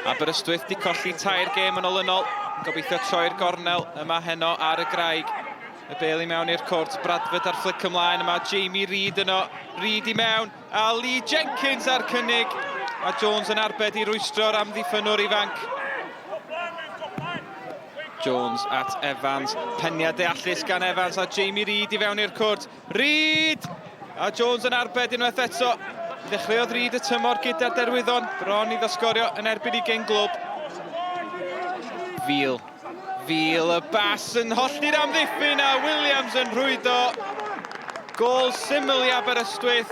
Aberystwyth di colli tair gêm yn olynol, yn gobeithio troi'r gornel yma heno ar y graig. Y bel i mewn i'r cwrt, Bradford ar fflic ymlaen, yma Jamie Reid yno, Reid i mewn, a Lee Jenkins ar cynnig, a Jones yn arbed i rwystro'r amddiffynnwr ifanc. Jones at Evans, peniad deallus gan Evans a Jamie Reid i fewn i'r cwrt. Reid! A Jones yn arbed unwaith eto. Ddechreuodd Reid y tymor gyda'r Derwyddon, bron iddo sgorio yn erbyn i gyn glwb. Fil. Fil y bas yn hollti'r amddiffyn a Williams yn rhwydo. Gôl syml i Aberystwyth,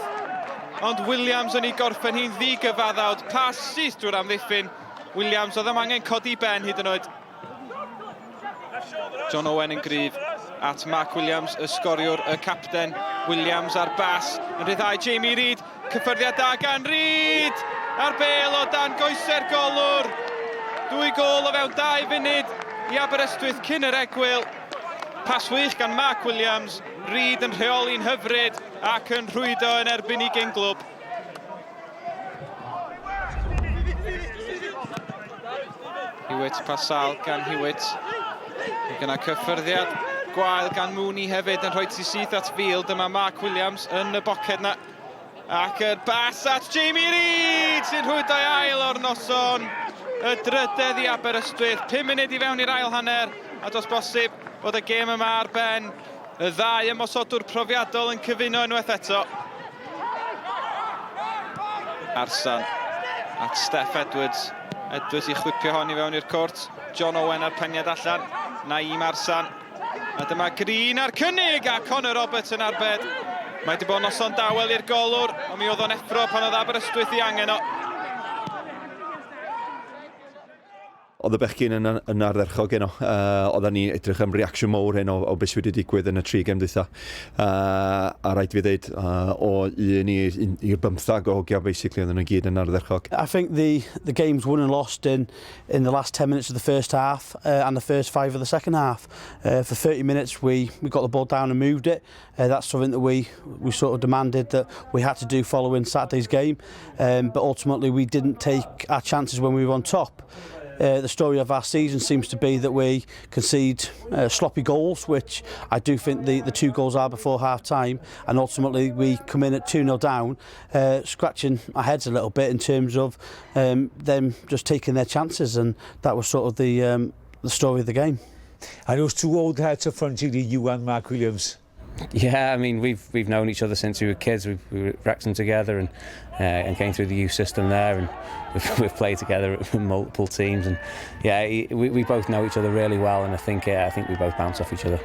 ond Williams yn ei gorffen hi'n ddigyfaddawd. Pas syth drwy'r amddiffyn. Williams oedd ddim angen codi ben hyd yn oed. John Owen yn gryf at Mark Williams, y sgoriwr, y capten. Williams ar bas yn rhyddhau Jamie Reid. Cyffyrddiad da gan Reid! A'r bel o dan goesau'r golwr. Dwy gol o fewn dau funud i Aberystwyth cyn yr egwyl. Pas wych gan Mark Williams. Reid yn rheoli'n hyfryd ac yn rhwydo yn erbyn i gyn glwb. Hewitt, pas sal gan Hewitt. Ac yna cyffyrddiad gwael gan Mooney hefyd yn rhoi ti syth at Field. Dyma Mark Williams yn y boced na. Ac yr bas at Jamie Reid sy'n rhwydo ei ail o'r noson. Y drydedd i Aberystwyth. 5 munud i fewn i'r ail hanner. A dos bosib bod y gêm yma ar ben. Y ddau ymosodwr profiadol yn cyfuno unwaith eto. Arsan at Steff Edwards. Edwards i chwipio hon i fewn i'r cwrt. John Owen ar peniad allan. Naïm Arsan. A dyma Green a'r cynnig a Connor Roberts yn arbed. Mae wedi bod noson dawel i'r golwr, ond mi oedd o'n effro pan oedd Aberystwyth i angen o. Oedd y bechgyn yn, yn ardderchog heno. Oedden ni'n edrych am reaction mowr heno o beth sydd wedi digwydd yn y tri gem dwytha. A rhaid fi ddeud, o un i'r bymthag o hogia basically, oedden nhw gyd yn ardderchog. I think the, the game's won and lost in, in the last 10 minutes of the first half and the first five of the second half. For 30 minutes we, we got the ball down and moved it. That's something that we, we sort of demanded that we had to do following Saturday's game. But ultimately we didn't take our chances when we were on top. The story of our season seems to be that we concede sloppy goals, which I do think the, the two goals are before half time, and ultimately we come in at 2-0 down, scratching our heads a little bit in terms of them just taking their chances, and that was sort of the, the story of the game. And those two old heads up front, you and Mark Williams. Yeah, I mean, we've we've known each other since we were kids. We, we were at Wrexham together and and came through the youth system there, and we've, we've played together in multiple teams. And yeah, we, we both know each other really well, and I think I think we both bounce off each other.